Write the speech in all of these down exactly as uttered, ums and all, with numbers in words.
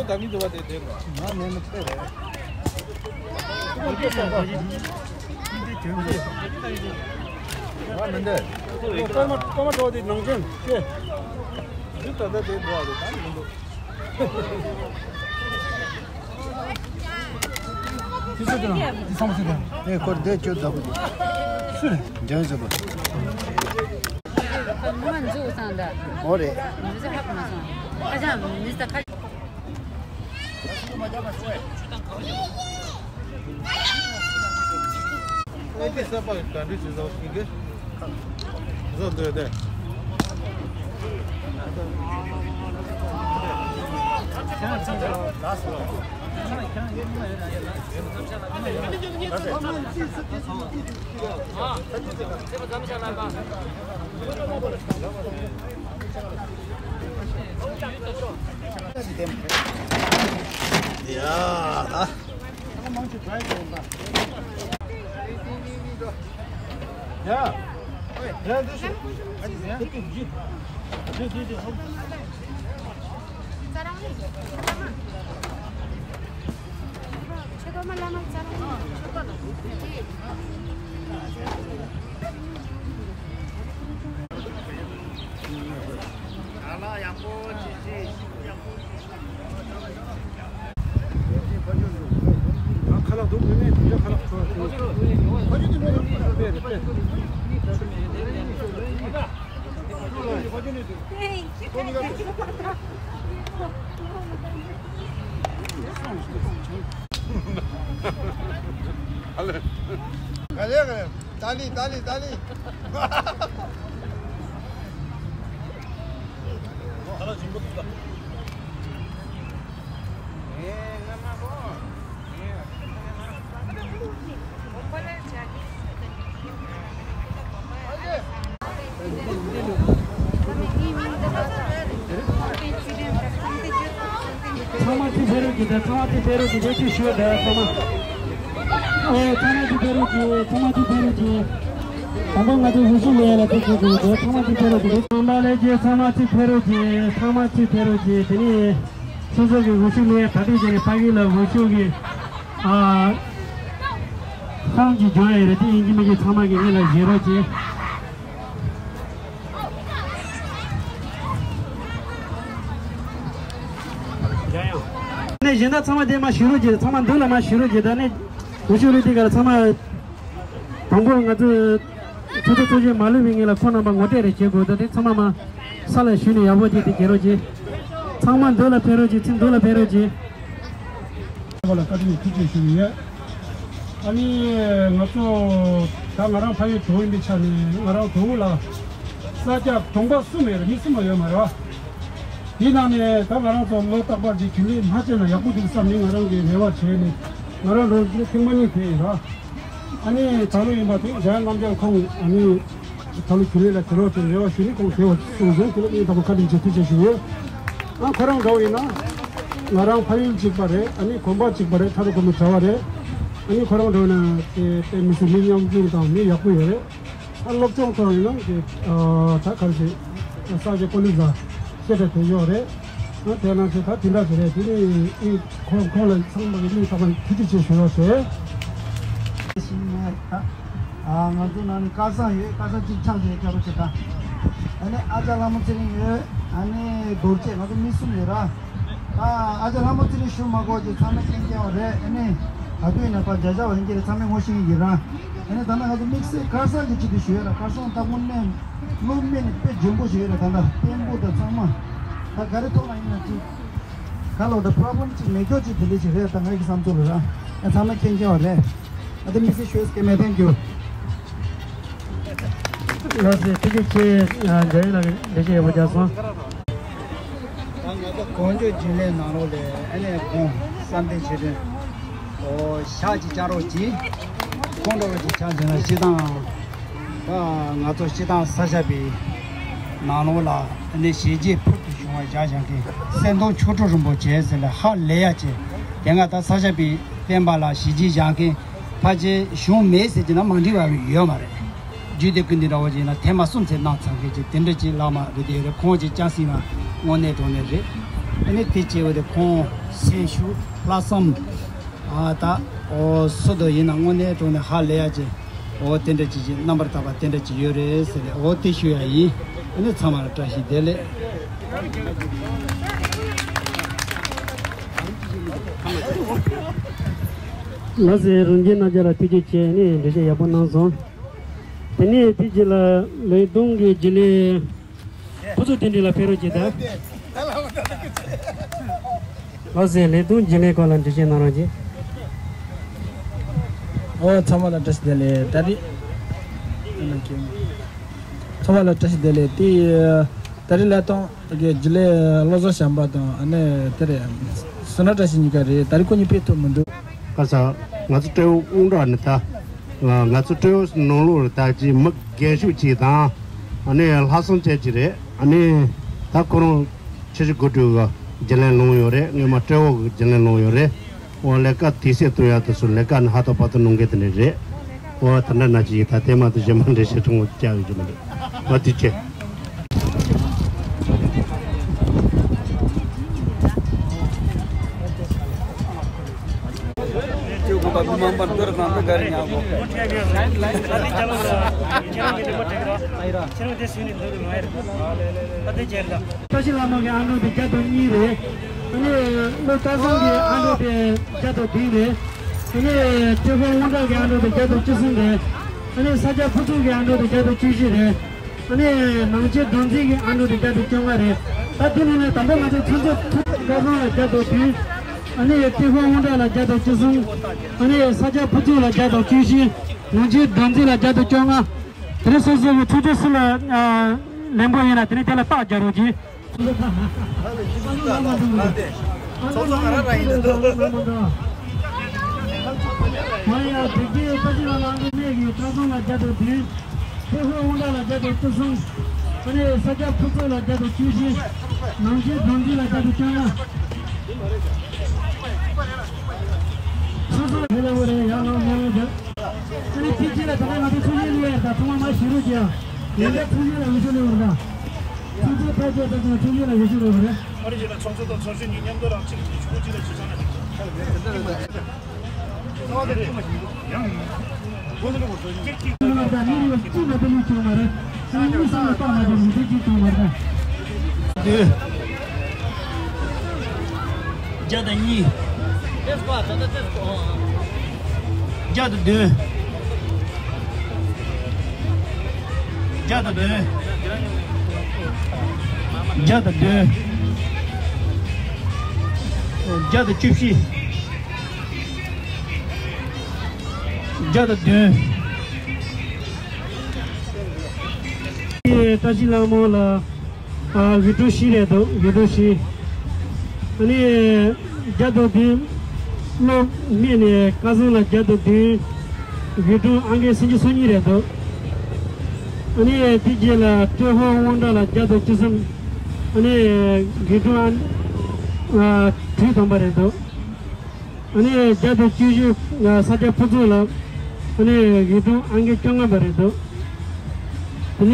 ད་མི་འདུག་བ་དེ་དེ་རེད། ང་མེད་མི་ཚེ་རེད། ང་མི་འདུག་ཀརྨ་ཀརྨ་གྲོགས་དེ་ནང་ཆེན་ཤེས། འདི་ད་ལྟ་དེ་འགྲོ་བ་རེད། ད་མི་འདུག་དེ་ཚོ་དེ་རང་དེ་ཚང་མ་ཚེ་རེད། ཨེ་ཁོར་འདས་ཅོ་ད་བུ་དེ་སུ་རེད། འཇང་ཟེར་བ། ང་འཇུ་སང་ད། ཨོ་རེད། མི་ཚེ་ཧ་གོ་མ་སོང་། ཨ་ཅག་མི་ཚེ་ཁ། ཨེ་ཀི་ས་པ་ག་འདྲ་ཞིག་བཟོ་ཤེས་གི། བཟོ་འདོད་དེ། ཡ། ཡ། ཡ། འདི་ཤོད། འདི་འདི་འདི། ཁ་ལག་འདུག་མི་མེད་དུས་ཁ་ལག་ཁ་ལག་ཁ་ལག་ག་ལེ་ག་ལེ། ཏཱ་ལི་ཏཱ་ལི་ཏཱ་ལི། ཚང་མ་ཅིག་ཕེབས་རོགས་གྱིས། ད་ཚང་མ་ཅིག་ཕེབས་རོགས་གྱིས། ད་ཚང་མ་ཅིག་ཕེབས་རོགས་གྱིས། ད་ཅིག་ཞུ་ད་ཚང་མ། ཨོ་ཚང་མ་ཅིག་ཕེབས་རོགས་གྱིས། ཚང་མ་ཅིག་ཕེབས་རོགས་གྱིས། དང་པོ་ང་ཚོ་ཧུ་ཤུ་ལེ་ལ་ཐུགས་རྗེ་ཆེ། ཚང་མ་ཅིག་ཕེབས་རོགས་གྱིས། ཚང་མ་ལས་ཀྱིས་ཚང་མ་ཅིག་ཕེབས་རོགས་གྱིས། ཚང་མ་ཅིག་ཕེབས་རོགས་གྱིས། དེ་ནས་སོ་སོ་གི་ཧུ་ཤུ་ལེ་ད་ལྟའི་རྗེས་ནས་ཕ་གི་ལ་ཧུ་ཤུ་གི་ཨ་ཧང་གི་འཇོན་ཡ་རེད། དེ་ཡིན་གྱི་མིན་གྱི་ཚང་མ་གི་ངེད་ལ་བཞེས་རོགས་གྱིས། ནས་གཞན་དག་ཚང་མ་དེ་མ་ཞུ་རོགས་གྱིས། ཚང་མ་མདུན་ལ་མ་ཞུ་རོགས་གྱིས། ད་ནས་འུ་ཆོ་རུ་དེ་གར་ཚང་མ་དང་པོ་ང་ཚོས་ཚོགས་གཙོ་ཚོགས་གཞོན་མ་ལུས་པའི་ངེད་ལ་ཁོང་རྣམ་པ་ངོ་སྤྲོད་རེ་བྱེད་དགོས། ད་དེ་ཚང་མ་མ་ས་ལ་ཞུས་ནས་ཡག་པོ་ཅིག་དེ་གྱེས་རོགས་གྱིས། ཚང་མ་མདུན་ལ་ཕེབས་རོགས་གྱིས། ཚིག་མདུན་ལ་ཕེབས་རོགས་གྱིས། ལ་བཀའ་དྲིན་ཐུགས་རྗེ་ཞུ་གི་ཡོད། ཨ་ནི་ང་ཚོ་ད་ང་རང་ཕ་ཡུལ་གྲོང་ཡིན་པའི་ཆ་ནས་ང་རང་གྲོང་ལ་ས་སྐྱ་གྲོང་པ་གསུམ་ཡོད་རེད། མི་གསུམ་པ་ཡོད་མ་རེད་བ། དེའི་ནང་ནས་ད་ང་རང་ཚོ་ལོ་རྟག་པར་གྱི་རྒྱུན་ལས་མ་བྱས་ན་ཡག་པོ་འདུག་བསམ་ནས་ང་རང་གིས་རེ་བ་བྱས་ནས་ང་རང་རང་ཚོ་ཐེངས་མ་གཉིས་དེ་ཡིན་ར། ཨ་ནི་ད་ལོ་ཡིན་པ་དེ་འཇམ་དབྱངས་རྣམ་རྒྱལ་ཁོང་ཨ་ནི་ད་ལོ་རྒྱུན་ལས་ལ་དེ་རོགས་དེ་རེ་བ་ཞུ་ནི་ཁོང་དེ་བ་སོང་ཟིན་དེ་ལ་ངས་ད་ལོ་བཀའ་དྲིན་ཆེ་ཐུགས་རྗེ་ཞུ་ཡོད། ཨ་ཁོ་རང་འདྲ་བོ་ཡིན་ན་ང་རང་ཕ་ཡུལ་གཅིག་པ་རེད། ཨ་ནི་གོམ་པ་གཅིག་པ་རེད། ཐ་རུ་གོ་མི་གྲྭ་བ་རེད། ཨ་ནི་ཁོ་རང་འདྲ་བོ་ན་དེ་དཔེ་མི་སྲིད་མི་ཉམ་ཆུང་དང་མི་ཡག་པོ་ཡོད་རེད། ཨ་སློབ་སྦྱོང་ཐོག་ཡིན་ན་དེ་ད་ག་རེ་ཟེར་ས་ཆ་ཀོ་ལི་ཟ་ཤེས་བྱ་དེ་ཡོད་རེད། ཨ་དེ་ནང་བཞིན་ད་དེ་འདྲ་ཞིག་རེད། དེ་ནི་ཨི་ཁོང་ཁོང་ལ་ཚང་མ་གི་སྙིང་ཐག་པ་ནས་ཐུགས་རྗེ་ཆེ་ཞུ་རོགས་ཞེས། ཤིང་ནས་ད་ང་ཚོ་ནང་ནས་སྐལ་བཟང་ཡོད། སྐལ་བཟང་གཅིག་ཆགས་ཞེས་སྐྱབས་རོགས་བྱེད་ད། ཨ་ནི་ཨ་ཅག་ལྷ་མོ་ཚེ་རིང་ཡོད། ཨ་ནི་རྡོ་རྗེ། ང་ཚོ་མི་གསུམ་ཡོད་ར། ད་ཨ་ཅག་ལྷ་མོ་ཚེ་རིང་ཞུ་མ་དགོས་ཀྱི་ཚང་མས་མཁྱེན་མཁྱེན་པ་རེད། ཨ་ནི་ད་དུས་ནས་ཕར་མཇལ་བྱ་བ་ཡིན་གྱི་རེད། ཚང་མས་ངོ་ཤེས་ཀྱི་རེད། ཨ་ནི་ད་ནང་ང་ཚོ་དམིགས་བསལ་སྐལ་བཟང་གི་ཆེད་དུ་ཞུ་ཡ་ལ། སྐལ་བཟང་སྟག་མོ་སྨན་སློབ་སྨན་ནི་དཔེ་འཇོན་པོ་ཞིག་ཡོད་རེད། ད་ལྟ་བརྟན་པོ་དང་ཚང་མ་ད་ག་རེ་ཐོག་ལ་ཡིན་ན་ཅིག་ག་ལོ་ད་པོ་རོ་བྷི་ལེམ་ཅིག་མེད་སྐྱོ་ཅིག་དེ་འདྲ་ཞིག་རེད། ད་ངའི་བསམ་ཚུལ་ལ་ར། ཨ་ཚང་མ་མཁྱེན་མཁྱེན་པ་རེད། ཨ་ད་དམིགས་བསལ་ཞུ་ཡས་མེད། ཐེང་ཀིའུ། ལགས་སེ། ཐུགས་རྗེ་ཆེ། འཇམ་དབྱངས་ལགས་ལས་བྱེད་ཡག་པོ་རྒྱག་སོང་། ད་ང་ཚོ་གོང་བརྗོད་རྒྱུན་ལས་ནང་ལོགས་ལས་ཨ་ནེ་ཁོང་བསམ་གཏན་ཆོས་སྒྲོན་ཨོ་ཞག་ཅིག་བཅར་རོགས་གྱིས། ཁོང་འདྲ་བོ་ཅིག་ཆ་བཞག་ན་སྤྱི་བཏང་ད་ང་ཚོ་སྤྱི་བཏང་ས་སྐྱ་པའི་ནང་ལོགས་ལ་ཨ་ནེ་ཞི་རྒྱས་ཕུལ་དུ་བྱུང་བ་བཞག་བཞག་མཁན་སེང་གདོང་ཆོས་དྲུག་རིན་པོ་ཆེ་ཟེར་ལ་ཧ་ལས་ཡ་ཆེ། དེ་སྔ་ད་ས་སྐྱ་པའི་བསྟན་པ་ལ་ཞི་རྒྱས་བཞག་མཁན་ཕལ་ཆེར་བྱུང་མེད་ཟེར་གྱི་ན་མ་འགྲིག་པ་ཡོད་མ་རེད། རྒྱུད་སྡེ་ཀུན་འདི་འདྲ་བོ་ཅིག་ན་ཐེངས་མ་གསུམ་ཚེ་གནང་ཚར་མཁན་ཅིག་དེ་འདྲ་ཅིག་ལག་མ་རེད། དེ་རེད། ཁོང་ཅིག་ལྕགས་སྲིད་ན་དངོས་གནས་དྲང་གནས་རེད། ཨ་ནི་དེ་བྱས་པ་དེ་ཁོང་སེམས་ཤུགས་ལྷག་བསམ། ཨ་ད་ཨོ་སུ་དོ་ཡིན་ན་དངོས་གནས་དྲང་གནས་ཧ་ལས་ཡ་ཅིག་ཨོ་དེ་འདྲ་ཅིག་ཅིག་རྣམ་པར་དག་པ་དེ་འདྲ་ཅིག་ཡོད་རེད་ཟེར་ནས་ཨོ་དེ་ཞུ་ཡ་ཡིན། ཨ་ནི་ཚང་མར་བཀྲ་ཤིས་བདེ་ལེགས། ལགས་སེ། རང་རྒྱལ་རྣམ་རྒྱལ་ལ་ཐུགས་རྗེ་ཆེ། ནས་འགྲེལ་བཤད་ཡག་པོ་གནང་སོང་། དེ་ནས་དེ་རྗེས་ལ་ལས་དོན་གྱི་རྒྱུན་ལས་ཕུན་ཚོགས་བསྟན་འཛིན་ལ་ཕེབས་རོགས་གྱིས་དང་། ལགས་སེ། ལས་དོན་རྒྱུན་ལས་སྐོར་ལ་འགྲེལ་བཤད་གནང་རོགས་གྱིས། ཨོ་ཚང་མ་ལ་བཀྲ་ཤིས་བདེ་ལེགས། ད་རེས་ཚང་མ་ལ་བཀྲ་ཤིས་བདེ་ལེགས། དེ་ད་རེས་ལས་དོན་གྱི་རྒྱུན་ལས་བློ་བཟང་བྱམས་པ་དང་ཨ་ནི་དེ་རེད། བསོད་ནམས་བཀྲ་ཤིས་གཉིས་ཀ་རེད། ད་རེས་ཁོ་གཉིས་ཕེབས་ཐུབ་མི་འདུག་ཁ་ས་ང་ཚོ་སྤྲེའུ་དབུ་འདྲ་ནི་ད་ང་ཚོ་སྤྲེའུ་ནང་ལོགས་ད་ཅི་མི་རྒན་ཤོས་ཅིག་དང་ཨ་ནི་ལྷག་བསམ་ཅན་ཅིག་རེད། ཨ་ནི་ད་ཁོ་རང་ཆུ་བཞི་སྒང་དྲུག་གི་རྒྱུན་ལས་ལོངས་ཡོད་རེད། སྔོན་མ་སྤྲེའུ་གི་རྒྱུན་ལས་ལོངས་ཡོད་རེད། འོ་ལས་ཀ་དུས་ཚོད་སྟོན་ཡག་དེ་ཚོ་ལས་ཀ་ནི་ཧ་ཏོ་པ་ཏོ་གནང་མཁན་དེ་འདྲ་རེད། འོ་ད་འདྲ་ན་ཅི་ཡིན། ད་དེ་མ་གཏོགས་གཞན་མ་འགྲེལ་བཤད་ཆུང་ངུ་བྱ་ཡོད་ཀྱི་མི་འདུག་འོ་དེ་བྱས། བཀྲ་ཤིས་ལྷ་མོ་གི་ཨ་འབྲུག་དེ་བརྒྱ་དང་གཉིས་རེད། ཨ་ནི་བློ་བཟང་གི་ཨ་འབྲུག་དེ་བརྒྱ་དང་བདུན་རེད། ཨ་ནི་ཏྲེ་ཧོར་དབང་གྲགས་ཀྱི་ཨ་འབྲུག་དེ་བརྒྱ་དང་བཅུ་གསུམ་རེད། ཨ་ནི་ས་སྐྱ་ཕུན་ཚོགས་ཀྱི་ཨ་འབྲུག་དེ་བརྒྱ་དང་བཅུ་བཞི་རེད། ཨ་ནི་ནང་ཆེན་སྒྲོན་འཛིན་གྱི་ཨ་འབྲུག་དེ་བརྒྱ་དང་བཅོ་ལྔ་རེད། ད་དེ་ནང་ནས་དང་པོ་ང་ཚོ་ཚོན་མཛོད་ཐུབ་བཀའ་བཟང་ལ་བརྒྱ་དང་བདུན། ཨ་ནི་ཏྲེ་ཧོར་དབང་གྲགས་ལ་བརྒྱ་དང་བཅུ་གསུམ། ཨ་ནི་ས་སྐྱ་ཕུན་ཚོགས་ལ་བརྒྱ་དང་བཅུ་བཞི། ནང་ཆེན་སྒྲོན་འཛིན་ལ་བརྒྱ་དང་བཅོ་ལྔ། དེ་ནས་སོ་སོ་གི་ཚོན་མཛོད་སུ་ལ་ལེན་པོ་ཡིན་ན་དེ་ནས་དེ་ལ་རྟགས་རྒྱག་རོགས་གྱིས། ཚོགས་གཙོ་ང་རང་རང་ཡིན་ད་དོ། མ་ཡ་དེ་གའི་ད་ཅི་ལ་ལང་གི་གནས་ཀྱི་བཀའ་བཟང་ལ་བརྒྱ་དང་བདུན། ཏྲེ་ཧོར་དབང་གྲགས་ལ་བརྒྱ་དང་བཅུ་གསུམ། ཨ་ནི་ས་སྐྱ་ཕུན་ཚོགས་ལ་བརྒྱ་དང་བཅུ་བཞི། ནང་ཆེན་སྒྲོན་འཛིན་ལ་བརྒྱ་དང་བཅོ་ལྔ། སོ་སོ་དེ་ལ་འོ་རེད། ཡར་ལངས་མེད་འོ་རེད། ཨ་ནི་ཕྱི་རྒྱལ་ལ་ད་ལྟ་ང་ཚོ་ཚོགས་གཞོན་གླུ་ཡག་ད་ཚང་མ་མ་ཞུ་རོགས་གྱིས། ཡིན་ད་ཚོགས་གཞོན་ལ་འོས་ཤོག་གླུ་ཡོད་རེད་ད། ཚོགས་གཙོ་ཕལ་ཆེར་ད་ཚང་མ་ཚོགས་གཞོན་ལ་འོས་ཤོག་གླུ་ཡོད་རེད། ཨ་རི་རྗེས་ལ་ཚོགས་གཙོ་དང་ཚོགས་གཞོན་གཉིས་མཉམ་དུ་རང་གཅིག་གཅིག་གཅིག་གཅིག་ལ་ཞུ་ཚང་ན། ཚང་མ་ད་གཅིག་མ་ཞུ་ཡང་། ཚོགས་གཙོ་ལ་ཚོགས་གཞོན་གཉིས་མཉམ་དུ་རང་གཅིག་གཅིག་གཅིག་ལ་ཞུ་ཚང་ན། ཚོགས་གཙོ་ལ་ཚོགས་གཞོན་གཉིས་མཉམ་དུ་རང་གཅིག་གཅིག་གཅིག་ལ་ཞུ་ཚང་ན། བདུན། བརྒྱ་དང་གཉིས། བརྒྱ་དང་བདུན། བརྒྱ་དང་བདུན། བརྒྱ་དང་བདུན། བརྒྱ་དང་བཅུ་བཞི། བརྒྱ་དང་བདུན། བཀྲ་ཤིས་ལྷ་མོ་ལ་འོས་སྒྲུང་བཞི་རེད་འདུག་འོས་སྒྲུང་བཞི། ཨ་ནི་བརྒྱ་དང་བདུན། བློ་སྨད་ནས་སྐལ་བཟང་ལ་བརྒྱ་དང་བདུན། འོས་སྒྲུང་ཨང་ཀི་སུམ་ཅུ་སོ་གཉིས་རེད་འདུག་ཨ་ནི་དེ་རྗེས་ལ་ཏྲེ་ཧོར་དབང་གྲགས་ལ་བརྒྱ་དང་བཅུ་གསུམ། ཨ་ནི་འོས་སྒྲུང་ཨ་དྲུག་དང་པོ་རེད་འདུག་ཨ་ནི་བརྒྱ་དང་བཅུ་བཞི། ས་སྐྱ་ཕུན་ཚོགས་ལ། ཨ་ནི་འོས་སྒྲུང་ཨང་ཀི་བཅོ་ལྔ་པ་རེད་འདུག་དེ་ནས་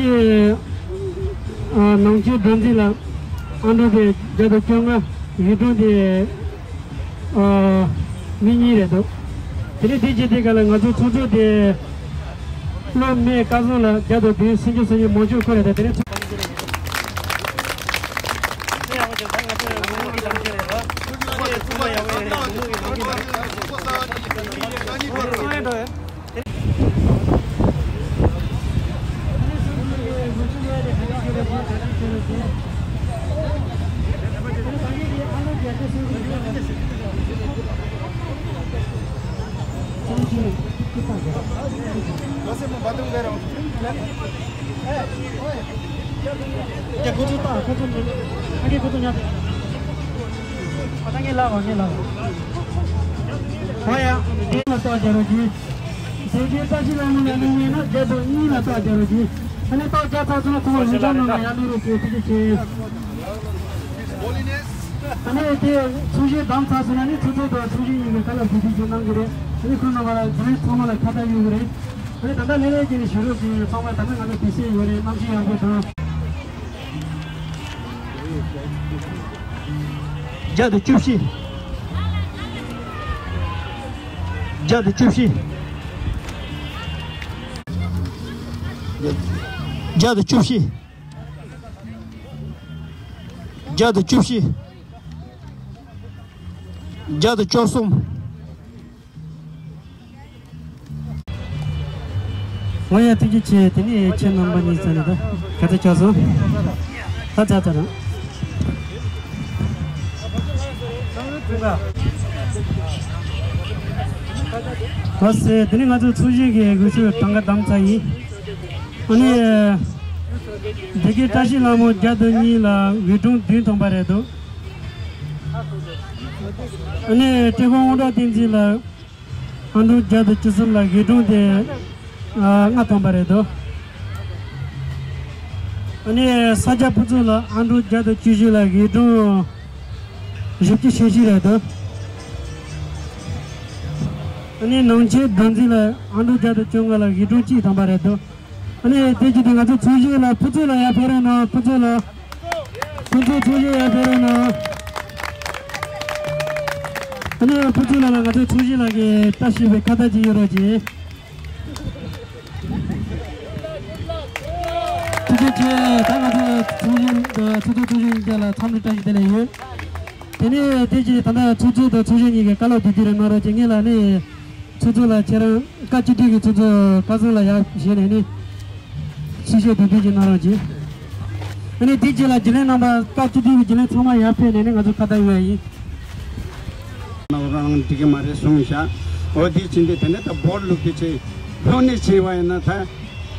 ནང་ཆེན་སྒྲོན་འཛིན་ལ་ཨང་གྲངས་དེ་བརྒྱ་དང་བཅོ་ལྔ། འོས་སྒྲུང་དེ་མི་གཉིས་རེད་འདུག་དེ་ནས་དེ་རྗེས་དེ་ག་ལ་ང་ཚོ་ཚོགས་གཙོ་དེ། བློ་སྨད་སྐལ་བཟང་ལ་བརྒྱ་དང་བདུན། སུམ་ཅུ་སོ་གཉིས། མང་ཤོས་ཁོ་རེད། ད་དེ་ནས་ཚོགས། ཨོ་ཡ། དེ་ལ་ཏོག་རྒྱག་རོགས་གྱིས། དེ་རྗེས་བཀྲ་ཤིས་ལྷ་མོ་ལ་གླུ་ཡིན་ན་བརྒྱ་དང་གཉིས་ལ་ཏོག་རྒྱག་རོགས་གྱིས། ཨ་ནི་ཏོག་རྒྱག་ཚར་སོང་ན་ཁོང་ལ་ལུས་སྦྱོང་གནང་ན་ཡར་གླུ་རོགས་གྱིས། ཐུགས་རྗེ་ཆེ། ཨ་ནི་དེ་ཚོགས་གཞི་བདམས་ཚར་སོང་ན་ནི་ཚོགས་གཙོ་དང་ཚོགས་གཞོན་གཉིས་ཀྱི་ཁ་ལ་གུས་བརྩི་ཞུ་གནང་གི་རེད། ཨ་ནི་ཁོང་རྣམ་པ་ལ་བོད་རིགས་ཚང་མ་ལ་ཁ་བརྡ་ཡོད་ཀྱི་རེད། ཨ་ནི་ད་ལྟ་ལྷན་རྒྱས་ཀྱི་ནས་ཞུ་རོགས་གྱིས། ཚང་མ་ད་ལྟ་ང་ཚོ་དུས་ཚོད་ཡོད་རེད། གནམ་གཤིས་ཡག་པོ་དང་། བརྒྱ་དང་བཅུ་བཞི། བརྒྱ་དང་བཅུ་བཞི། བརྒྱ་དང་བཅུ་བཞི། བརྒྱ་དང་བཅུ་བཞི། བརྒྱ་དང་བཅུ་གསུམ། ང་ཡང་ཐུགས་རྗེ་ཆེ། དེ་ནས་ཁྱེད་རྣམ་པ་གཉིས་ཚོ་ནི་ད་ག་ཚོད་ཆགས་སོང་། ད་ཚ་ཚ་རང་། ལགས་སེ། དེ་ནས་ང་ཚོ་ཚོགས་གཞོན་གྱི་འོས་ཤོག་གྲངས་ཀ་བདམས་ཚར་ཡིན། ཨ་ནི། སྡེ་དགེ་བཀྲ་ཤིས་ལྷ་མོ་བརྒྱ་དང་གཉིས་ལ་འོས་གྲངས་བདུན་ཐོན་པ་རེད་འདུག་ཨ་ནི་སྤྲེལ་ཕུག་དབང་གྲགས་བསྟན་འཛིན་ལ་ཨང་གྲངས་བརྒྱ་དང་བཅུ་གསུམ་ལ་འོས་གྲངས་དེ་ལྔ་ཐོན་པ་རེད་འདུག་ཨ་ནི་ས་སྐྱ་ཕུན་ཚོགས་ལ་ཨང་གྲངས་བརྒྱ་དང་བཅུ་བཞི་ལ་འོས་གྲངས་བཞི་བཅུ་ཞེ་བཞི་རེད་འདུག་ཨ་ནི་ནང་ཆེན་བདག་འཛིན་ལ་ཨང་གྲངས་བརྒྱ་དང་བཅོ་ལྔ་ལ་འོས་གྲངས་གཅིག་ཐོན་པ་རེད་འདུག་ཨ་ནི་དེ་བྱས་ཏེ་ང་ཚོ་ཚོགས་གཞོན་ལ་ཕུན་ཚོགས་ལ་ཡར་ཕེབས་རོགས་གནང་། ཕུན་ཚོགས་ལ། ཕུན་ཚོགས་ཚོགས་གཞོན་ཡར་ཕེབས་རོགས་གནང་། ཨ་ནི་ཕུན་ཚོགས་ལགས་ལ་ང་ཚོ་ཚོགས་གཞོན་ལགས་ཀྱི་བཀྲ་ཤིས་པའི་ཁ་བཏགས་ཅིག་གཡོག་རོགས་གྱིས། ཐུགས་རྗེ་ཆེ། ད་ང་ཚོ་ཚོགས་གཞོན་ཚོགས་གཙོ་ཚོགས་གཞོན་བཅས་ལ་འཚམས་འདྲི་བཀྲ་ཤིས་བདེ་ལེགས་ཡོད། དེ་ནས་དེ་རྗེས་ད་ལྟ་ཚོགས་གཙོ་དང་ཚོགས་གཞོན་གཉིས་ཀྱིས་བཀའ་སློབ་བསྡུས་བསྡུས་རེ་གནང་རོགས་གྱིས། ངེད་ལ་ནི། ཚོགས་གཙོ་ལགས་ཁྱེད་རང་བཀའ་སྤྱི་འཐུས་ཀྱི་ཚོགས་གཙོ་བཀའ་ཚང་ལ་ཡར་བཞེས་ནས་ནི། ཞུ་བཤད་དོན་ཚན་གྱི་གནང་རོགས་གྱིས། ཨ་ནི་དེ་རྗེས་ལ་རྒྱུན་ལས་རྣམ་པ་བཀའ་སྤྱི་འཐུས་ཀྱི་རྒྱུན་ལས་ཚང་མ་ཡར་ཕེབས་ནས་ནི་ང་ཚོ་ཁ་བརྡ་ཡོད་ཡིན། ནོར་རང་འགྲིག་གི་མ་རེད་གསུངས་ཤག་འོ་དེ་ཕྱིན་ཏེ་དེ་ནས་ད་འབོར་ལུག་དེ་ཆེ་ལྷོད་ནས་ཆེ་བ་ཡིན་ན་ད།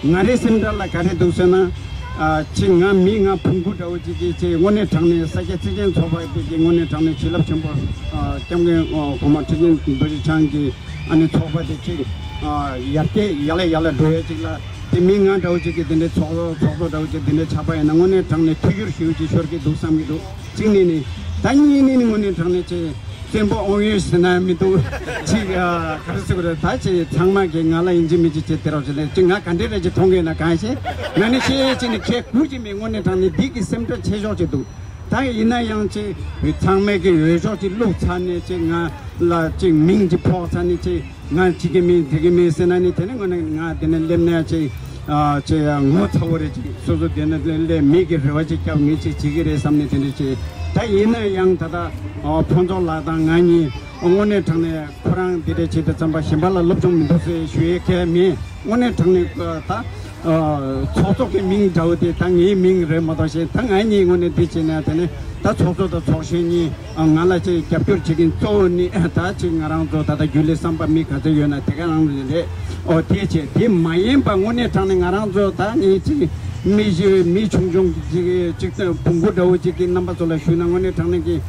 ང་རའི་སེམས་ཁྲལ་ལ་ག་རེ་འདུག་ཟེར་ན། ཨ་ཅིག་ང་མི་ང་བོང་གུ་འདྲ་བོ་ཅིག་གིས་ཅིག་དངོས་གནས་དྲང་གནས་ས་སྐྱ་བརྩེ་ཆེན་ཚོགས་པ་དེ་གི་དངོས་གནས་དྲང་གནས་བྱིན་རླབས་ཆེན་པོ། ཨ་སྐྱབས་མགོན་ཨོ་གོང་མ་ཁྲི་ཆེན་རྡོ་རྗེ་འཆང་གི་ཨ་ནི་ཚོགས་པ་དེ་ཅིག་ཨ་ཡར་རྒྱས་ཡར་ལས་ཡར་ལས་འགྲོ་ཡ་ཅིག་ལ་དེ་མི་ང་འདྲ་བོ་ཅིག་གིས་དེ་འདྲའི་ཚོགས་ཚོགས་གཙོ་འདྲ་བོ་ཅིག་དེ་འདྲའི་ཆགས་པ་ཡིན་ན་དངོས་གནས་དྲང་གནས་ཐུགས་ཁུར་ཞེ་པོ་ཅིག་ཤོར་གི་འདུག་བསམ་གི་འདུག་གཅིག་ནས་ནི་ད་གཉིས་ནས་ནི་དངོས་གནས་དྲང་གནས་ཅིག་བཙན་པོ་དབང་ཡོད་ཟེར་ན་མི་འདུག་ཅིག་ཨ་ག་རེ་ཟེར་དགོས་རེད། ད་ཅིག་ཚང་མ་གིས་ང་ལ་ཡིན་གཅིག་མིན་གཅིག་བྱེད་དེ་རོགས་བྱེད་ལས་ཅིག་ང་ག་འདྲས་རེད་ཅིག་མཐོང་གི་ཡོད་ན་གང་ཤེས། ང་ནི་ཤེས་ཡས་ཅིག་ནི་ཁྱེད་གུས་ཀྱི་མེད། དངོས་གནས་དྲང་གནས་འདི་གི་སེམས་ཁྲལ་ཆེ་ཤོས་ཅིག་འདུག་ད་ཡིན་ན་ཡང་ཅིག་ཚང་མས་ཀྱི་འོས་ཤོག་ཅིག་བླུགས་ཚར་ནས་ཅིག་ང་ལ་ཅིག་མིང་ཅིག་ཕོག་ཚར་ནས་ཅིག་ང་ཅིག་གི་མིང་འདི་གི་མིང་ཟེར་ན་ནི་དེ་ནི་དངོས་གནས་ང་དེ་ནི་སླེབས་ནས་ཅིག་ཨ་ཅེ་ངོ་ཚ་བོ་རེད། ཅིག་སོ་སོ་དེ་ནི་ལས་མི་གི་རེ་བ་ཅིག་བརྒྱབ་ངས་ཅིག་བྱེད་ཀྱི་རེད་བསམ་ནས་དེ་འདྲ་བྱས། ད་ཡིན་ན་ཡང་ད་ལྟ་ཨ་ཕུན་ཚོགས་ལགས་དང་ང་གཉིས་དངོས་གནས་དྲང་གནས་ཁོ་རང་འདི་འདྲ་བྱེད་དུས་ཙམ་པ་གཞན་པ་ལ་སློབ་སྦྱོང་མི་འདུག་ཟེར་ཞུ་ཡས་གལ་མེད། དངོས་གནས་དྲང་གནས་ད་ཨ་ཚོགས་གཙོ་གི་མིང་འདྲ་བོ་དེ་ད་ངའི་མིང་རེད་མ་གཏོགས་གཞན་ད་ང་གཉིས་དངོས་གནས་འདི་བྱས་ན་དེ་ནི་ད་ཚོགས་གཙོ་དང་ཚོགས་གཞོན་གཉིས། ང་ལ་ཅིག་རྒྱབ་སྐྱོར་བྱེད་མཁན་གཙོ་བོ་ནི་ད་ཅིག་ང་རང་ཚོ་ད་ལྟ་རྒྱུན་ལས་བསམ་པ་མི་ག་ཚོད་ཡོད་ན་དེ་ག་རང་རེད། ཨོ་དེ་བྱས་དེ་མ་ཡིན་པ་དངོས་གནས་དྲང་གནས་ང་རང་ཚོ་ད་ངས་ཅིག་མི་ཞིག་མི་ཆུང་ཆུང་ཅིག་ཅིག་བོང་གུ་འདྲ་བོ་ཅིག་གི་རྣམ་པ་ཚོ་ལ་ཞུས་ན་དངོས་གནས་དྲང་གནས་ཀྱི་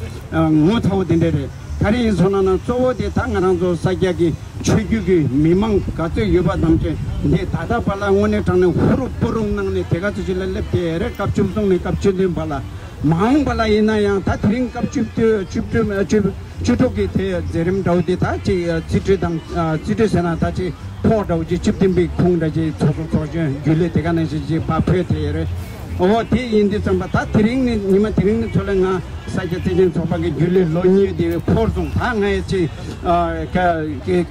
ངོ་ཚ་བོ་དེ་འདྲ་རེད། ག་རེ་ཡིན་སོང་ན་ན་གཙོ་བོ་དེ་ད་ང་རང་ཚོ་ས་སྐྱ་གི་ཆོས་བརྒྱུད་ཀྱི་མི་མང་ག་ཚོད་ཡོད་པ་ཐམས་ཅད་འདི་ད་ལྟ་བར་ལ་དངོས་གནས་དྲང་གནས་ཧུ་རུ་པུ་རུ་གནང་ནས་དེ་ག་ཚོད་ཅིག་ལ་སླེབས་དེ་རེད། སྐབས་བཅུ་གསུམ་ནས་སྐབས་བཅུ་བདུན་བར་ལ། མ་འོངས་པ་ལ་ཡིན་ན་ཡང་ད་དེ་རིང་སྐབས་བཅུ་བཅུ་བཅུ་དྲུག་གི་དེ་མཛད་རིམ་འདྲ་བོ་དེ་ད་ཅིག་རྩིས་སྤྲོད་དང་རྩིས་སྤྲོད་ཟེར་ན་ད་ཅིག་ཕོགས་འདྲ་བོ་ཅིག་བཅུ་བདུན་པའི་ཁུངས་འདྲ་ཅིག་ཚོགས་གཙོ་ཚོགས་གཞོན་རྒྱུན་ལས་དེ་ག་ནང་བཞིན་ཅིག་ཕར་ཕུལ་དེ་ཡོད་རེད། འོ་དེ་ཡིན་དུས་ཙམ་པ་ད་དེ་རིང་ནི་ཉི་མ་དེ་རིང་ནི་ཚོ་ལ་ང་ས་སྐྱ་བརྩེ་ཆེན་ཚོགས་པ་གི་རྒྱུན་ལས་ལོ་གཉིས་དེ་འཁོར་སོང་། ད་ང་ཡི་ཅིག་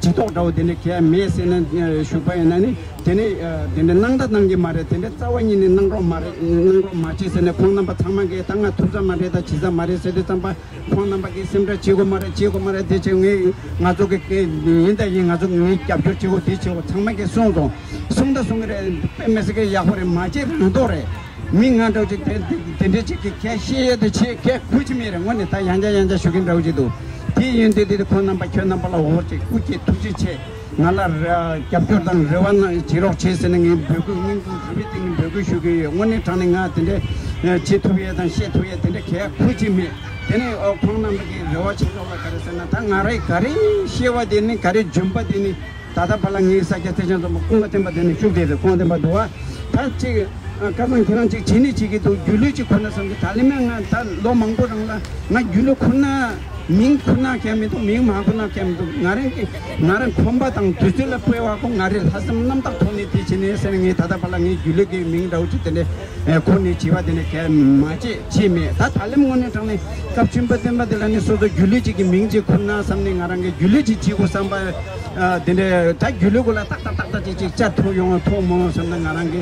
ཅིག་ལྡོག་འདྲ་བོ་དེ་འདྲ་གལ་མེད་ཟེར་ནས་ཞུགས་པ་ཡིན་ན་ནི། དེ་ནས་དེ་འདྲ་གནང་ད་གནང་གི་མ་རེད། དེ་འདྲ་རྩ་བ་ཉིད་ནས་གནང་རོགས་མ་རེད། གནང་རོགས་མ་བྱེད་ཟེར་ནས་ཁོང་རྣམ་པ་ཚང་མ་གིས་ད་ང་ཐུབ་ས་མ་རེད། ད་བྱེད་ས་མ་རེད་ཟེར་དུས་ཙམ་པ་ཁོང་རྣམ་པ་གིས་སེམས་ཁྲལ་བྱེད་དགོས་མ་རེད། བྱེད་དགོས་མ་རེད། དེ་བྱེད་ངས་ང་ཚོ་གི་ཡིན་ད་ཡིན། ང་ཚོ་ངས་རྒྱབ་སྐྱོར་བྱེད་དགོས། དེ་བྱེད་དགོས། ཚང་མ་གིས་གསུངས་སོང་། གསུངས་ད་གསུང་གི་རེད། དཔེ་མི་སྲིད་ཀྱི་ཡག་པོ་རེད། མ་བྱེད་རང་ལྡོག་རེད། མི་ང་འདྲ་བོ་ཅིག་དེ་དེ་འདྲ་ཅིག་གི་ཁས་བཤད་ཡས་དེ་བྱེད་ཁས་ཁུར་གྱི་མེད་རེད། དངོས་གནས་ད་ཡང་བསྐྱར་ཡང་བསྐྱར་ཞུ་གིན་འདྲ་བོ་ཅིག་འདུག་དེ་ཡིན་དུས་དེ་ཁོང་རྣམ་པ་ཁྱོད་རྣམ་པ་ལ་འོ་ཅིག་སྐུ་སྐྱེ་ཐུགས་རྗེ་ཆེ། ང་ལ་རྒྱབ་སྐྱོར་དང་རེ་བ་གནང་བྱེད་རོགས་བྱེད་ཟེར་ནས་ངས་འབོད་སྐུལ་སྙིང་ཁོང་རུས་པའི་གཏིང་ནས་འབོད་སྐུལ་ཞུ་གི་ཡོད། དངོས་གནས་དྲང་གནས་ང་དེ་འདྲའི་བྱེད་ཐུབ་ཡས་དང་བཤད་ཐུབ་ཡས་དེ་འདྲ་གལ་ཁུར་གྱི་མེད། དེ་ནས་ཁོང་རྣམ་པ་གི་རེ་བ་བྱེད་ཕྱོགས་ལ་ག་རེ་ཟེར་ན་ད་ང་རའི་ག་རེ་ཤེས་པ་དེ་ནི་ག་རེ་འཇོན་པ་དེ་ནི། ད་ལྟ་བར་ལ་ངའི་ས་སྐྱ་བརྩེ་ཆེན་ཚོགས་པ་སྐུ་ངོ་བསྟན་པ་དེ་ནས་ཤུགས་ལྡན་རེད། སྐུ་ངོ་བསྟན་པ་འདུག་བ། ད་ཅིག་ཁ་སང་ཁྱེད་རང་ཅིག་བྱེད་ནི་བྱེད་ཀྱི་འདུག་རྒྱུན་ལས་ཅིག་ཁུར་ན་བསམ་གྱི། ད་ལི་མ་ང་ད་ལོ་མང་པོ་རིང་ལ་ང་རྒྱུན་ལས་ཁུར་ན་མིང་ཁུར་ན་ཁྱད་མི་འདུག་མིང་མ་ཁུར་ན་ཁྱད་མི་འདུག་ང་རང་གི་ང་རང་ཁོམ་པ་དང་དུས་ཚོད་ལ་སྤྲོད་པ་ཁོ་ང་རེ་ལྷག་བསམ་རྣམ་དག་ཐོག་ནས་དེ་བྱེད་ནས་ཟེར་ངས་ད་ལྟ་བར་ལ་ངའི་རྒྱུན་ལས་ཀྱི་མིང་འདྲ་བོ་ཅིག་དེ་འདྲས། ཁུར་ནས་བྱིས་པ་དེ་ནས་གས་མ་བྱེད་བྱེད་མེད། ད་ད་ལམ་དངོས་གནས་དྲང་གནས་སྐབས་ཆེན་པོ་བསྟན་པ་དེ་ལ་ནི་སོ་སོ་རྒྱུན་ལས་ཅིག་གི་མིང་ཅིག་ཁུར་ན་བསམ་ནས་ང་རང་གི་རྒྱུན་ལས་ཅིག་བྱེད་དགོས་བསམ་པ། དེ་འདྲ་ད་རྒྱུན་ལས་གོ་ལ་ཏག་ཏག་ཏག་ཏག་ཅིག་ཅིག་བཅར་ཐུབ་ཡོང་ཐུབ་མོ་བསམ་ན་ང་རང་གི་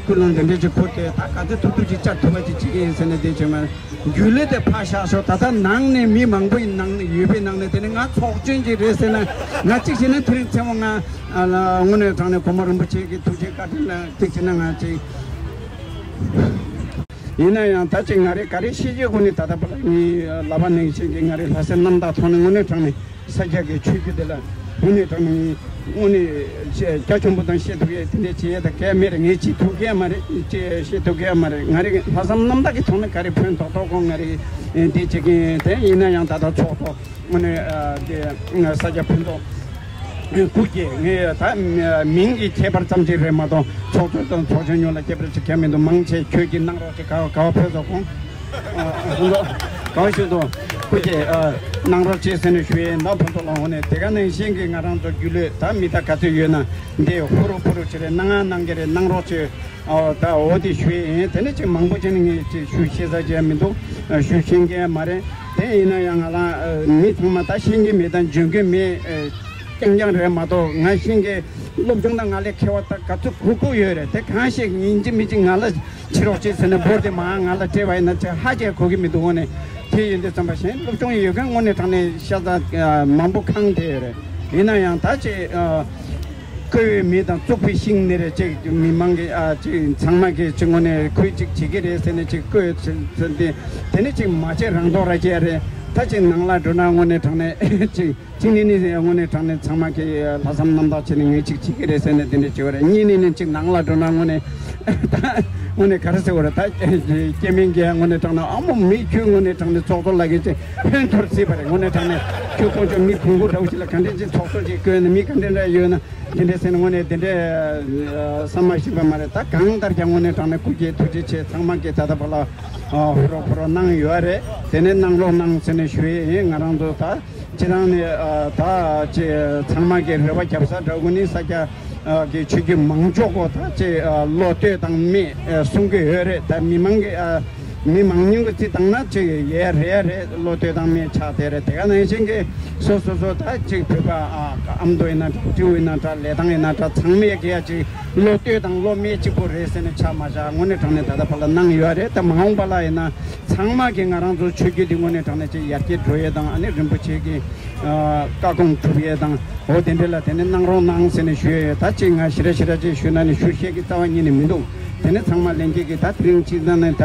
ཀུན་སློང་དེ་འདྲ་ཅིག་ཁུར་ཏེ་ད་ག་ཚོད་ཐུབ་ཐུབ་ཅིག་བཅར་ཐུབ་པ་ཅིག་བྱེད་ཀྱི་ཡིན་ཟེར་ནས་དེ་བྱས་མ། རྒྱུན་ལས་དེ་ཕར་བཞག་ཤོག་ད་ལྟ་ནང་ནས་མི་མང་པོ་ཡི་ནང་ནས་ཡོད་པའི་ནང་ནས་དེ་ནི་ང་ཚོགས་ཆེན་ཅིག་རེད་ཟེར་ན་ང་གཅིག་བྱས་ན་དེ་རིང་མཚན་མོ་ང་ལ་དངོས་གནས་དྲང་གནས་གོང་མ་རིན་པོ་ཆེ་གི་ཐུགས་རྗེ་བཀའ་དྲིན་ལ་གཅིག་བྱས་ན་ང་གཅིག་ཡིན་ན་ཡང་ད་ཅིག་ང་རེ་ག་རེ་ཤེས་རྒྱུ་ཀུན་ནས་ད་ལྟ་བར་ངའི་ལབ་པ་ནང་བཞིན་གྱི་ང་རེ་ལྷ་སའི་རྣམ་དག་ཐོག་ནས་དངོས་གནས་དྲང་གནས། ས་སྐྱ་གི་ཆོས་བརྒྱུད་དེ་ལ་དངོས་གནས་དྲང་གནས་དངོས་གནས་རྒྱ་ཆེན་པོ་དང་བཤད་ཐུབ་ཡས་དེ་འདྲས་བྱེད་ཡས་དང་གལ་མེད་རེད། ངས་བྱེད་ཐུབ་གས་མ་རེད། ཅེས་བཤད་ཐུབ་གས་མ་རེད། ང་རེ་ལྷག་བསམ་རྣམ་དག་གི་ཐོག་ནས་ག་རེ་ཕན་ཐོགས་ཐོགས་གོ་ང་རེ་འདི་བྱེད་ཀྱིན་དེ་ཡིན་ན་ཡང་ད་ལྟ་ཚོགས་གཙོ་དངོས་གནས་དེ་ས་སྐྱ་ཕུན་ཚོགས་སྐུ་སྐྱེ་ངས་ད་མིང་གི་ཁྱད་པར་ཙམ་ཅིག་རེད་མ་གཏོགས་ཚོགས་གཙོ་དང་ཚོགས་གཞོན་ཉུང་ལ་ཁྱད་པར་ཅིག་གལ་མི་འདུག་མང་ཆེ་ཁྱོད་ཀྱིས་གནང་རོགས་ཅིག་ག་ག་བ་ཕེབས་སོ་ཁོང་། ཨ་ཨ་གང་ཞུ་དང་སྐུ་མཁྱེན་ཨ་གནང་རོགས་བྱེད་ཟེར་ནས་ཞུ་ཡས་ན་ཕུན་ཚོགས་ལ་འོང་ནས་དེ་ག་ནང་བཞིན་གྱི་ང་རང་ཚོ་རྒྱུན་ལས་ད་མི་ད་ག་ཚོད་ཡོད་ན་འདི་ཧུ་རུ་ཕུ་རུ་བྱེད་རེད་གནང་ང་གནང་གི་རེད་གནང་རོགས་བྱེད། ཨོ་ད་འོ་དེ་ཞུ་ཡས་ཡིན། དེ་ནས་ཅིག་མང་པོ་ཅིག་ནི་ངས་ཅིག་ཞུ་ཤེས་ས་ཅིག་མི་འདུག་ཞུ་ཤེས་མཁན་མ་རེད། དེ་ཡིན་ན་ཡང་ང་རང་མི་ཚང་མ་ད་ཤེས་ཀྱི་མེད་དང་འཇོན་གྱི་མེད་རྐྱང་རྐྱང་རེད་མ་གཏོགས་ང་ཤེས་མཁན་སློབ་སྦྱོང་དང་ང་ལས་མཁས་པ་ད་ག་ཚོད་གུག་གུག་ཡོད་རེད། དེ་གང་ཞིག་ཡིན་གཅིག་མིན་གཅིག་ང་ལ་ཕྱི་རོགས་ཅིག་ཟེར་ནས་འབོར་དེ་མ་ང་ལ་སྤྲད་པ་ཡིན་ན་ཅིག་ཧ་ཅང་གོ་གི་མི་འདུག་འོ་ནས་དེ་ཡིན་དུས་ཙམ་པ་གཞན་སློབ་སྦྱོང་ཡོད་མཁན་དངོས་གནས་དྲང་གནས་ཤ་ཚ་མང་པོ་གང་དེ་ཡོད་རེད། ཡིན་ན་ཡང་ད་ཅིག་བསྐོས་པའི་མི་དང་བཙུགས་པའི་ཤིང་ནི་རེད། ཅིག་མི་མང་གི་ཨ་ཅིག་ཚང་མ་གི་ཅིག་དངོས་གནས་ཁུལ་ཅིག་བྱེད་ཀྱི་རེད་ཟེར་ནས་ཅིག་བསྐོས་ཟེར་ཏེ་དེ་ནི་ཅིག་མ་བྱས་རང་རྟོགས་ར་བྱས་རེད། ད་ཅིག་ནང་ལ་འགྲོ་ན་དངོས་གནས་དྲང་གནས་ཅིག་གཅིག་ནས་ནི་དངོས་གནས་དྲང་གནས་ཚང་མ་གི་ལྷག་བསམ་རྣམ་དག་བྱས་ནས་ངས་ཅིག་བྱེད་ཀྱི་རེད་ཟེར་ནས་དེ་འདྲ་བྱེད་པ་རེད། གཉིས་ནས་ནི་ཅིག་ནང་ལ་འགྲོ་ན་དངོས་གནས་ད་དངོས་གནས་ག་རེ་ཟེར་བ་རེད། ད་སྐྱེ་དམན་གྱི་དངོས་གནས་དྲང་གནས་ཨ་མོ་མི་ཁྱོད་དངོས་གནས་དྲང་གནས་ཚོགས་གཙོ་ལགས་ཀྱིས་ཅིག་ཕན་ཐོགས་སྲིད་པ་རེད། དངོས་གནས་དྲང་གནས་ཁྱོད་ཁོང་ཚོ་མི་ཕུང་པོ་འདྲ་བོ་ཅིག་ལ་ག་འདྲས་ཅིག་ཚོགས་གཙོ་ཅིག་བསྐོས་ནས་མི་ག་འདྲས་འདྲ་ཡོད་ན། དེ་འདྲའི་ཟེར་ན་དངོས་གནས་དེ་འདྲའི་བསམ་མ་ཤེས་པ་མ་རེད། ད་གང་ལྟར་ཀྱང་དངོས་གནས་དྲང་གནས་སྐུ་སྐྱེ་ཐུགས་རྗེ་ཆེ། ཚང་མ་གིས་ད་ལྟ་བར་ལ་ཧུར་རོགས་ཕུར་རོགས་གནང་ཡོད་རེད། དེ་ནས་གནང་རོགས་གནང་ཟེར་ནས་ཞུ་ཡས་ཡིན། ང་རང་ཚོ་ད་སྤྱི་བཏང་ནས་ད་ཅི་ཚང་མ་གིས་རེ་བ་བརྒྱབ་ས་འདྲ་བོ་ནི་ས་སྐྱ་གི་ཆོས་བརྒྱུད་མང་ཚོགས་གོ་ད་ཅི་བློ་གཏོད་བཏང་མེད་གསུང་གི་ཡོད་རེད། ད་མི་མང་གིས། མི་མང་ཉུང་གི་རྩིས་བཏང་ན་ཅིག་ཡས་རེ་རེ་བློ་གཏོད་བཏང་མེད་ཆགས་དེ་རེད། དེ་ག་ནང་བཞིན་གྱི་སོ་སོ་སོ་ད་ཅིག་བོད་པ་ཨ་ཨ་མདོ་ཡིན་ན་འདྲ་སྤྲེའུ་ཡིན་ན་འདྲ་ལས་སྟངས་ཡིན་ན་འདྲ་ཚང་མས་གི་ཡ་ཅིག་བློ་གཏོད་དང་བློ་མེད་གཅིག་པོ་རེད་ཟེར་ནས་ཆགས་མ་བཞག་དངོས་གནས་དྲང་གནས་ད་ལྟ་བར་ལ་གནང་ཡོད་རེད། ད་མ་འོངས་པ་ལ་ཡིན་ན་ཚང་མ་གི་ང་རང་ཚོ་ཆོས་བརྒྱུད་འདི་དངོས་གནས་དྲང་གནས་ཅིག་ཡར་རྒྱས་འགྲོ་ཡས་དང་ཨ་ནི་རིན་པོ་ཆེ་གི་བཀའ་དགོངས་སྒྲུབ་ཡས་དང་འོ་དེ་འདྲ་ལ་དེ་ནས་གནང་རོགས་གནང་ཟེར་ནས་ཞུ་ཡས་ཡོད། ད་ཅིག་ང་ཞེ་དྲག་ཞེ་དྲག་ཅིག་ཞུས་ན་ནི་ཞུ་ཤེས་ཀྱི་རྩ་བ་ཉིད་ནས་མི་འདུག་དེ་ནས་ཚང་མ་ལྷན་རྒྱས་ཀྱིས་ད་དེ་རིང་ཅིག་ན་ནས་ད་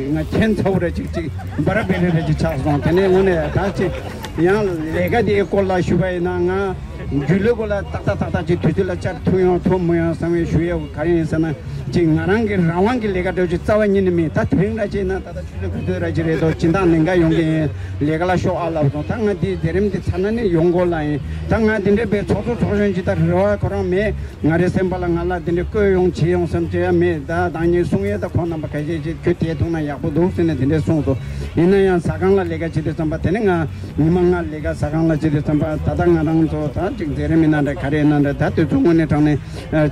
ང་ཁྱེད་ཚ་བོ་རེ་ཅིག་ཅིག་འབར་བེ་རེ་རེ་ཅིག་ཆགས་སོང་། དེ་ནས་དངོས་གནས་ད་ཅིག་ཡང་ལས་ཀ་དེའི་སྐོར་ལ་ཞུ་བ་ཡིན་ན་ང་རྒྱུན་ལས་སྐོར་ལ་ཏག་ཏག་ཏག་ཏག་ཅིག་དུས་ཚོད་ལ་བཅར་ཐུབ་ཡོང་ཐུབ་མི་ཡོང་བསམ་བའི་ཞུ་ཡས་ག་རེ་ཡིན་ཟེར་ན་ཅིག་ང་རང་གི་རང་དབང་གི་ལས་ཀ་འདྲ་ཅིག་རྩ་བ་ཉིད་ནས་མེད། ད་དེ་རིང་ར་ཅིག་ན་ད་ལྟ་ཆུ་ཚོད་དགུ་ཚོད་ར་ཅིག་རེད་དོ། སྦྱིན་བདག་ལས་ཀ་ཡོང་གི་ཡིན། ལས་ཀ་ལ་ཤོག་ཨ་ལབ་སོང་། ད་ང་འདིའི་མཛད་རིམ་འདི་ཚར་ན་ནི་ཡོང་དགོས་ལ་ཡིན། ད་ང་འདི་འདྲའི་པའི་ཚོགས་གཙོ་ཚོགས་གཞོན་ཅིག་ད་རེ་བ་ཁོ་རང་མེད། ང་རའི་སེམས་པ་ལ་ང་ལ་འདི་འདྲའི་བསྐོས་ཡོང་བྱེད་ཡོང་བསམ་གྱི་ཡ་མེད། ད་བདག་ཉིད་གསུང་ཡས་ད་ཁོང་རྣམ་པ་ཁ་ཤས་ཅིག་ཁྱོད་དེ་ཐུག་ན་ཡག་པོ་འདུག་ཟེར་ནས་དེ་འདྲས་གསུངས་སོང་། ཡིན་ན་ཡང་ཟ་ཁང་ལ་ལས་ཀ་བྱེད་དུས་ཙམ་པ་དེ་ནི་ང་ཉི་མ་ལྔ་ལས་ཀ་ཟ་ཁང་ལ་བྱེད་དུས་ཙམ་པ་ད་ལྟ་ང་རང་ཚོ་ད་ཅིག་མཛད་རིམ་ཡིན་ན་འདྲ་ག་རེ་ཡིན་ན་འདྲ་ད་དུས་ཚོད་དངོས་གནས་དྲང་གནས་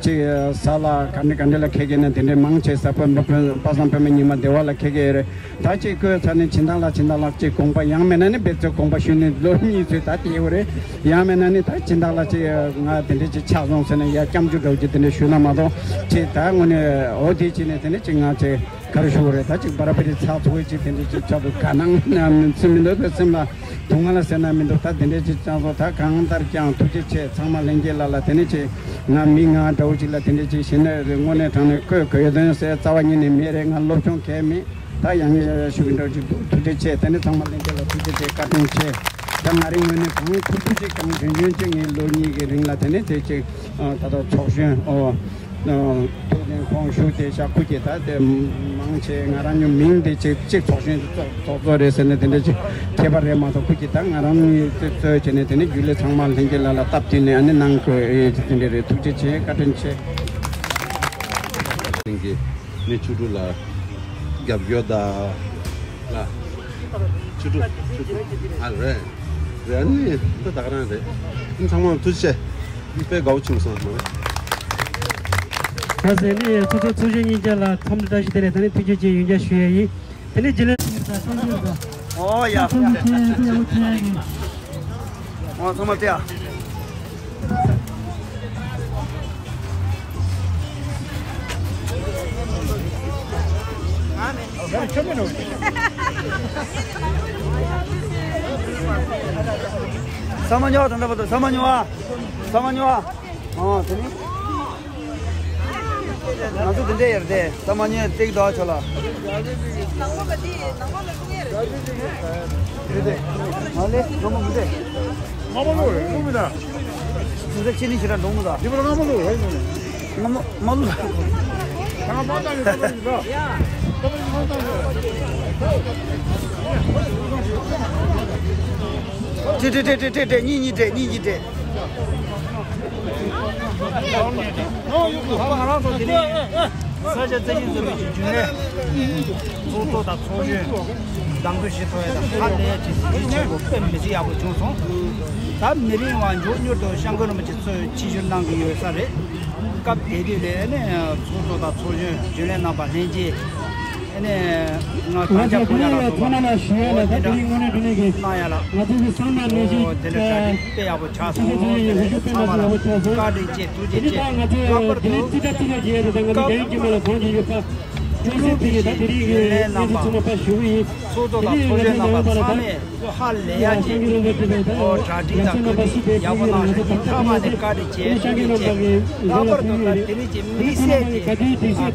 ཅིག་ཟ་ལ་ག་འདྲ་ག་འདྲ་ལ་ཁེལ་གྱི་ན་དེ་འདྲས་མང་ཆེ་ཟ་ཕོད་མ་ཕོད་པ་སངས་ཕོད་མ་ཉི་མ་བདེ་བ་ལ་ཁེལ་གྱི་ཡོད་རེད། ད་ཅིག་བསྐོས་ཚར་ནས་སྦྱིན་བདག་ལགས་སྦྱིན་བདག་ལགས་ཅིག་དགོངས་པ་ཡང་མེད་ན་ནི་འབད་ཚོད་དགོངས་པ་ཞུས་ནས་ལོ་གཉིས་ཚོད་ད་དེ་ཡོད་རེད། ཡང་མེད་ན་ནི་ད་སྦྱིན་བདག་ལགས་ཅིག་ང་དེ་འདྲས་ཅིག་ཆགས་སོང་ཟེར་ནས་ཡ་སྐྱབས་འཇུག་འདྲ་བོ་ཅིག་དེ་འདྲས་ཞུས་ན་མ་གཏོགས་ཅིག་ད་དངོས་གནས་འོ་དེ་ཅིག་ནས་དེ་ནས་ཅིག་ང་ཅིག་ག་རེ་ཞུ་དགོས་རེད། ད་ཅིག་བར་བར་ཚགས་ཚུད་ཅིག་དེ་འདྲས་ཅིག་ཆགས་འདུག་ག་ནང་སེམས་མི་འདུག་ད་སེམས་ལ་དུག་ང་ལ་ཟེར་ན་མི་འདུག་ད་དེ་འདྲས་ཅིག་ཅང་སོ་ད་གང་ལྟར་ཀྱང་ཐུགས་རྗེ་ཆེ། ཚང་མ་ལྷན་རྒྱས་ལ་ལ་དེ་འདྲས་ཅིག་ང་མི་ང་འདྲ་བོ་ཅིག་ལ་དེ་འདྲས་ཅིག་ཞེ་ན་རེ་དངོས་གནས་དྲང་གནས་བསྐོས་དགོས་དོན་ཟེར་རྩ་བ་ཉིད་ནས་མེད་རེད། ང་སློབ་སྦྱོང་གས་མེད། ད་ཡང་ཡང་ཡང་ཞུ་གི་འདྲ་ཅིག་འདུག་ཐུགས་རྗེ་ཆེ། དེ་ནི་ཚང་མ་ལྷན་རྒྱས་ལ་ཐུགས་རྗེ་ཆེ་བཀའ་དྲིན་ཆེ། ད་ང་རའི་ངོས་ནས་གང་ཐུབ་ཐུབ་ཅིག་གང་འཇོན་འཇོན་ཅིག་ངས་ལོ་གཉིས་ཀྱི་རིང་ལ་དེ་ནི་དེ་ཅིག་ད་ལྟ་ཚོགས་གཞོན་ཨོ་ཐུགས་ལྡན་ཁོང་ཞུ་དེ་ཤག་ཁུ་ཀྱེ་ད་དེ་མང་ཆེ་ང་རང་ཉོ་མིང་དེ་ཅིག་ཅིག་ཚོགས་གཞོན་ཚོགས་ཚོགས་གཙོ་རེད་ཟེར་ནས་དེ་འདྲ་ཅིག་ཁྱད་པར་རེད་མ་གཏོགས་ཁུ་ཀྱེ་ད་ང་རང་ཉིད་གཙོས་བྱས་ནས་དེ་ནི་རྒྱུན་ལས་ཚང་མ་ལྷན་རྒྱས་ལ་ལ་སྟབས་བསྟུན་ནས་ཨ་ནི་གནང་དགོས་ཨེ་ཅིག་དེ་འདྲ་རེད། ཐུགས་རྗེ་ཆེ་བཀའ་དྲིན་ཆེ། ནི་ཆུ་ཕྲུག་ལ་རྒྱབ་སྐྱོར་དང་ལ། ཆུ་ཕྲུག་ཆུ་ཕྲུག་ཨ་རེད། རེད་ཨ་ནི་ད་ད་ག་རང་རེད། ཨ་ནི་ཚང་མ་ཐུགས་རྗེ་ཆེ། ཨ་ནི་དཔེ་དགའ་བོ་བྱུང་སོང་མ་རེད། ལགས་སོ། ནི་ཚོགས་གཙོ་ཚོགས་གཞོན་གཉིས་ཀ་ལ་འཚམས་འདྲི་བཀྲ་ཤིས་བདེ་ལེགས་དང་ནི་ཐུགས་རྗེ་ཆེ་ཡང་བསྐྱར་ཞུ་ཡ་ཡིན། དེ་ནས་རྗེས་ལ། ཨོ་ཡ། ཨོ་ཚང་མ་ལྟོས་ཨ། ས་མ་ཉོ་བ་ད་ལྟ་བར་དུ་ས་མ་ཉོ་བ། ས་མ་ཉོ་བ། ཨོ་དེ་ནི། ང་ཚོ་དེ་འདྲས་ཡར་དེ་ས་མ་ཉོས་ཏིག་དོག་ཆོ་ལ། དེ་དེ་ང་ལས་ལོ་མ་མི་དེ། ང་མ་ལོ་རེད་ལོ་མི་ད། དེ་ཚོ་ཁྱེད་ནི་ཞེ་དྲག་འགྲོ་མི་ད། འདི་པར་ང་མ་ལོ་རེད་ལོ་མི། ང་མ་མ་ལོ། ད་ང་མ་ད་ཡོད་ད་ལོ་མི་ད། ཏྲེ་ཏྲེ་ཏྲེ་ཏྲེ་ཏྲེ་གཉིས་གཉིས་ཏྲེ་གཉིས་གཉིས་ཏྲེ། ང་རང་ཚོ་དེ་རིང་ས་ཆ་རྩ་ཆེན་ཚོགས་པའི་རྒྱུན་ལས་ཚོགས་གཙོ་དང་ཚོགས་གཞོན་གདམ་གསེས་ཞུས་ཐོག་ཡ་དང་ཧ་ལས་ཡ་ཅིག་གཟི་བརྗིད་ཆེན་པོ་དཔེ་མི་སྲིད་ཡག་པོ་བྱུང་སོང་། ད་མི་རིང་བ་མགྱོགས་མྱུར་དུ་སྐྱབས་མགོན་རིན་པོ་ཆེ་གཙོས་ཆིབས་བསྒྱུར་གནང་གི་ཡོད་ས་རེད། སྐབས་དེ་དུས་ལ་ཨ་ནི་ཚོགས་གཙོ་དང་ཚོགས་གཞོན་རྒྱུན་ལས་རྣམ་པ་ལྷན་རྒྱས། ཨ་ནི་ང་ང་ཚོ་གང་ཅག་ཁོ་ཡ་ལ་ཚང་མ་ལ་ཞུ་ཡ་ལ་ད་དེ་རིང་དངོས་གནས་དྲང་གནས་ཀྱི་གནང་ཡ་ལ་ང་ཚོ་གི་སང་ཉིན་ནས་ཨོ་དེ་འདྲ་གྲ་སྒྲིག་དཔེ་ཡག་པོ་ཆགས་སོང་། དེ་ལ་ཚང་མ་ལ་བཀའ་དྲིན་ཆེ་ཐུགས་རྗེ་ཆེ། ལྷག་པར་དུ་ཨ་ནི་སྐབས་དེ་དུས་རྒྱུན་ལས་རྣམ་པ། ཚོགས་གཙོ་དང་ཚོགས་གཞོན་རྣམ་པ་ཚང་མས་ཧ་ལས་ཡ་ཅིག་ཨོ་གྲ་སྒྲིག་དང་བཀོད་སྒྲིག་ཡག་པོ་གནང་ཤག་ཡིན་ཐ་མ་ནས་བཀའ་དྲིན་ཆེ་ཐུགས་རྗེ་ཆེ། ལྷག་པར་དུ་ད་དེ་རིང་གི་དམིགས་བསལ་གྱི་ཁ་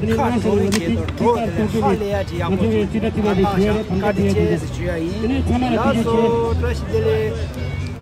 གྲོ་རོགས་ཀྱི་དུ་གྲོགས་དེ་ལས་ཧ་ལས་ཡ་ཅིག་ཡག་པོ་ཅིག་གནང་ཤག་བཀའ་དྲིན་ཆེ་ཞུ་ཡ་ཡིན། ལགས་སོ། བཀྲ་ཤིས་བདེ་ལེགས།